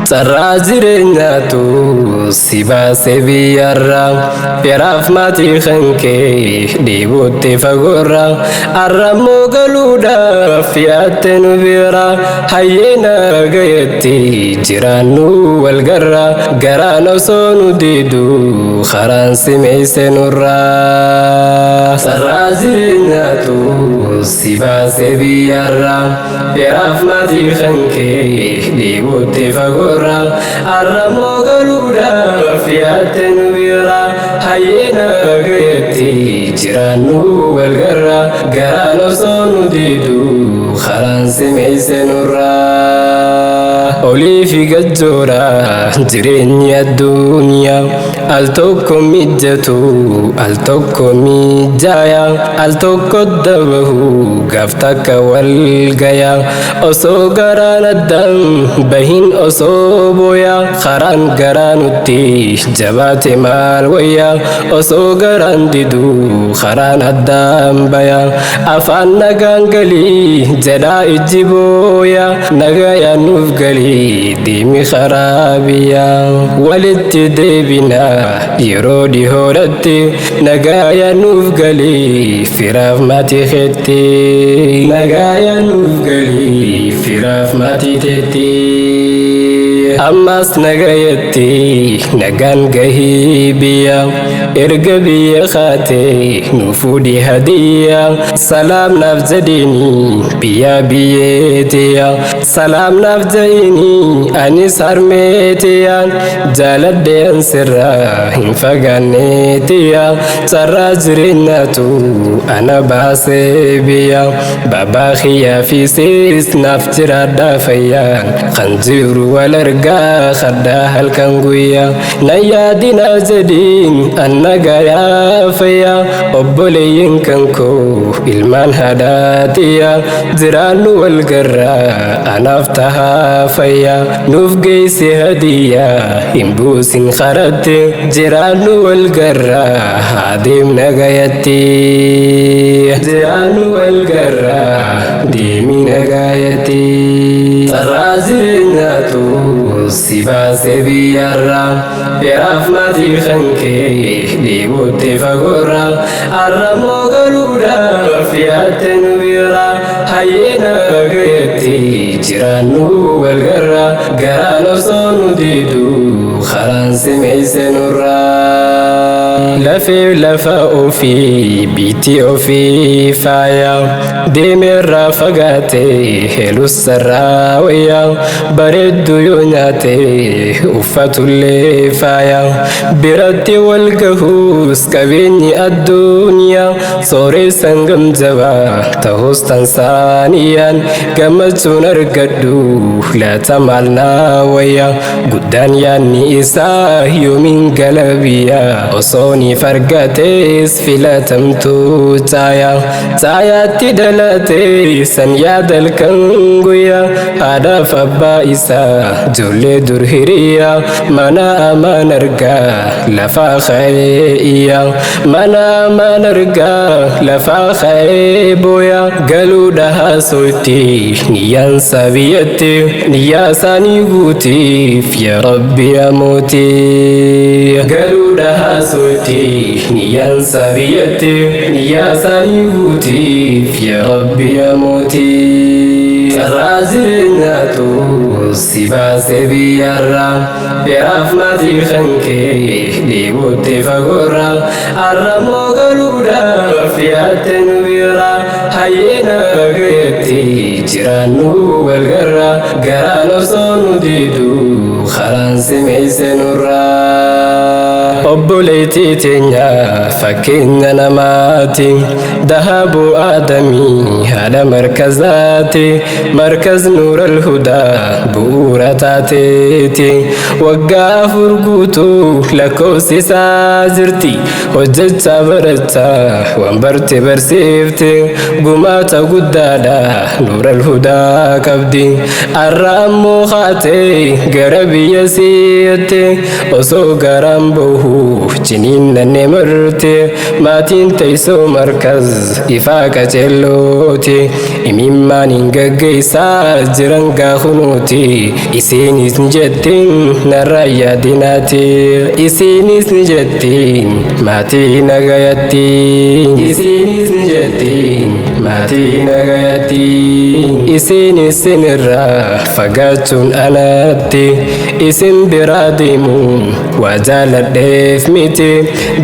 Carraa jireenyaatu si baase biyyarraa, firaaf maatii kan kee dhiibutti fagoorra. Arrammoo galuudhaaf yaatte nu bira, hayyeena gayetti jiraannu wal garra. Garaan osoo nu diidu karaan simeeyse nurraa. Carraa jireenyaatu si baase biyyarraa, firaaf maatii kan kee dhiibutti fagoorra. Arrammoo galuudhaaf yaatte nu bira, hayyeena gayetti jiraannu wal garra. Garaan osoo nu diidu karaan simeeyse nurraa. Olii fi gajjoodha jireenyi addunyaa, al tokko mijjatu, al tokko mijaaya, al tokko dabahu, gaaf takka wal gaya. Osoo garaan addaan bahin, osoo booya, karaan garaa nutti jabaate maal wayya? Osoo garaan didu karaan addaan baya, afaan nagaan galii jedhaa ijji booya. Nagayaan nuuf galii, deemi karaa biyya, walitti deebina yeroo dhihoodhatti. Nagayaan nuuf galii firaaf maatii keetti, nagayaan nuuf galii firaaf maatii teetti. Ammas nagayatti nagaan gahii biyya, erga biyya kaate nu fuudhi hadiyya. Salaam naaf jedhiini biyya biyyeetiya, salaam naaf jedhiini anis harmeetiya. Jaaladhe ansirraa hin fagaanneetiya, carraa jireenyaatu ana baasee biyya. Baabaa kiyyaa fi siis naaf jiraadhaa fayyaan kan jiru wal argaa kadhaa halkan guyyaa. Na yaadinaa jedhiin anna gayaa fayyaa, obboleeyyin kan koo ilmaan haadhaatiya. Jiraannu wal garraa anaaf tahaa fayyaa, nuuf geessi hadiyyaa hin buusin karatti. Jiraannu wal garraa adeemna gayatti, jiraannu wal garraa deemi nagayatti. Carraa jireenyaatu si baase biyyarraa, firaaf maatii kan kee dhiibutti fagoorra. Arrammoo galuudhaaf yaatte nu bira, hayyeena gayetti jiraannu wal garra. Garaan osoo nu diidu karaan simeeyse nurraa. Lafee lafa ofii biitti ofii faaya, deemeerraa fagaate helus sarraa wayya. Bareeddu yoo nyaate uffatullee faaya, biratti wal gahuus qabeenyi addunyaa. Sooressan gamjabaa ta'us tansaaniyaan gammachuun argadhu laata maal naa wayya? Guddaan yaanni isaa yoomiin gala biyya, osoo ni fargatees filatamtuu caaya. Caayaatti dhalate san yaadal kan guyyaa, haadhaaf abbaa isaa ijoollee dur hiriya. Mana amaan argaa lafaa ka'ee iyya, mana amaan argaa lafaa ka'ee booya. Galuudha haasootti niyyaan sabiyyatti, niyyaa isaanii guutiif yaa Rabbi yaa mootii. Galuudha haasootti niyyaan sabiyyatti, niyyaa isaanii guutiif yaa Rabbi yaa mootii. Carraa jireenyaatu si baase biyyarraa, firaaf maatii kan kee dhiibutti fagoorra. Arrammoo galuudhaaf yaatte nu bira, hayyeena gayetti jiraannu wal garra. Garaan osoo nu diidu karaan simeeyse nurraa. Obboleettii teenya fakkeenya namaati, dahabuu aadamii haadha markazaati, markaz Nuural Hudaa bu'uura taateeti. Waggaa 4 guutuu lakkoofsisaa jirti, hojjechaa barachaa waan barte barsiifti. Gumaata guddaadha Nuural Hudaa qabdi. Arra ammoo kaatee gara biyya si'atte, osoo garaan bahu arguuf ciniinnanne marte. Maatiin teessoo markaz ifaa qaceellooti, imimmaan hin gaggeessaa jiran gaafunuuti. Isiinis ni jettiin narraa yaadinaati, isiinis ni jettiin maatii nagayatti, isiinis ni jettiin maatii nagayatti. Isiinis sinirraa fagaachuun anatti isin biraa deemuun waa jaaladheef miti,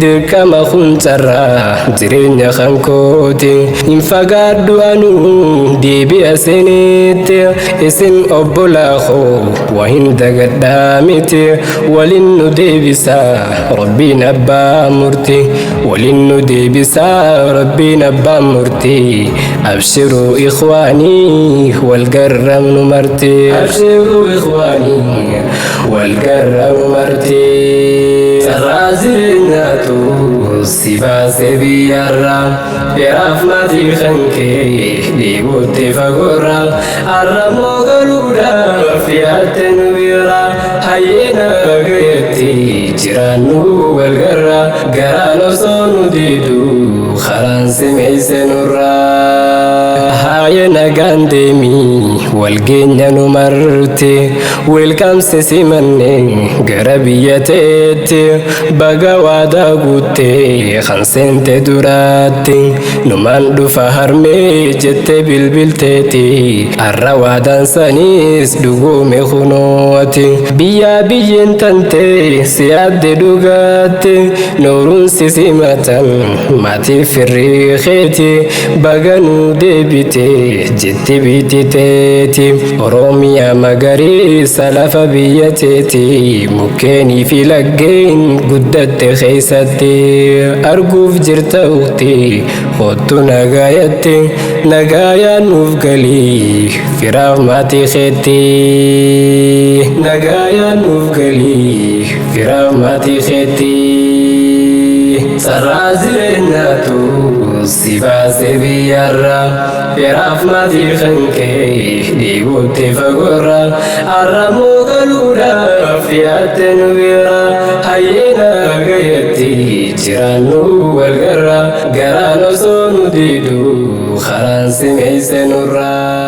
dirqama kuncarraa jireenya kan kooti. Hin fagaadhu anuu deebi'a sinitti, isin obbolaa koo waa hin dagadhaa miti. Walin nu deebisaa rabbiin abbaa murti, walin nu deebisaa rabbiin abbaa murti. Abshiruu ikhwaanii, wal garramnu marti, abshiruu ikhwaanii, wal garramnu marti. Carraa jireenyaatu si baase biyyarraa, firaaf maatii kan kee dhiibutti fagoorra. Arrammoo galuudhaaf yaatte nu bira, hayyeena gayetti jiraannu wal garra. Garaan osoo nu diidu karaan simeeyse nurraa. Haaya, nagaan deemii, wal geenya nu marti. Weelkaamsi simanne gara biyya teetti. Baga waadaa guuttee kan seente duraatti. Numaan dhufa harmee jette bilbilteeti, arra waadaan saniis dhugume kunooti. Biyyaa biyyeen tante si yaadde dhugaatti, nooruun si simatan maatii firrii keeti. Baga nuu deebite jetti biititeeti. Oromiyaa magariisa lafa biyya teeti, mukkeenii fi laggeen guddatte keessatti arguuf jirta. Ukti kottu nagaayatti, nagaayaan nuuf galii firaaf maatii keetti, nagaayaan nuuf galii firaaf maatii keetti. Carraa jireenyaatu si baase biyyarraa, firaaf maatii kan kee dhiibutti fagoorra. Arrammoo galuudhaaf yaatte nu bira, hayyeena gayetti jiraannu wal garra. Garaan osoo nu diidu karaan simeeyse nurraa.